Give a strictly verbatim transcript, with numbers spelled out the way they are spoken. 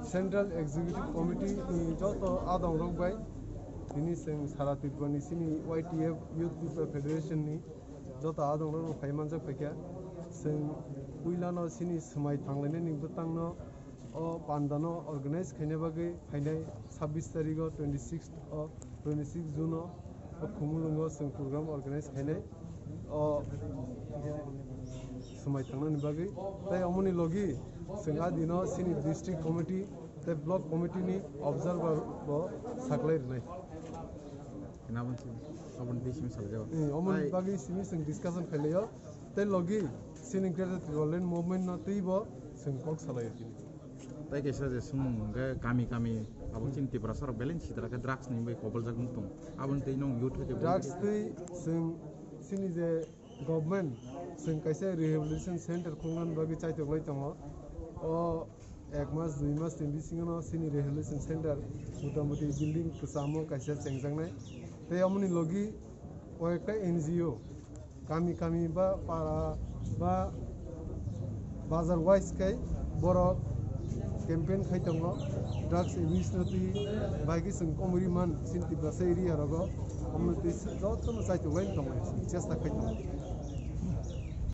Central Executive Committee ni joto adong rok bai tini chwng sara Tripura ni chini Y T F Youth Tripura Federation ni joto adong rok no phai manjak phaikha. Chwng puila no chini swmai thanglainai ni bwtang no o panda no organize khaina bagwi phainai sabbish tarikh o, twenty six o, twenty six June o, o Khumulwng o chwng program organize khainai o swmai thangnani bagwi. Tai omoni logi chwng a dino chini district committee tai block committee ni observer bo saklai rwnai. Nabon si, abon di simi saljago. Eh, omoni Tai- bagwi simi chwng discussion khailai o. Tai logi chini Greater Tipraland movement no twi bo chwng kok salai o chini. Tai kaisa je sumung hwnkhe kami kami abo chini Tiprasa rok belai sitra khe drugs ni bai koboljak wng tong. Aboni twi nong youth hai khe Drugs twi chwng chini je government chwng kaisa rehabilitation center khulna bagwi chaitok lai tongo. O ek mas dui mas ni bisingo no chini rehabilitation center mota moti building kwchamo kaisa chengjaknai. Tai amoni logi o ekta N G O kami kami ba para ba bazar wise khai borok campaign khai tongo, drugs abuse no twi bai khe chwng komori man chini Tiprasa area rogo, omo twi jotono chaitok lai tongo, chesta khai tongo.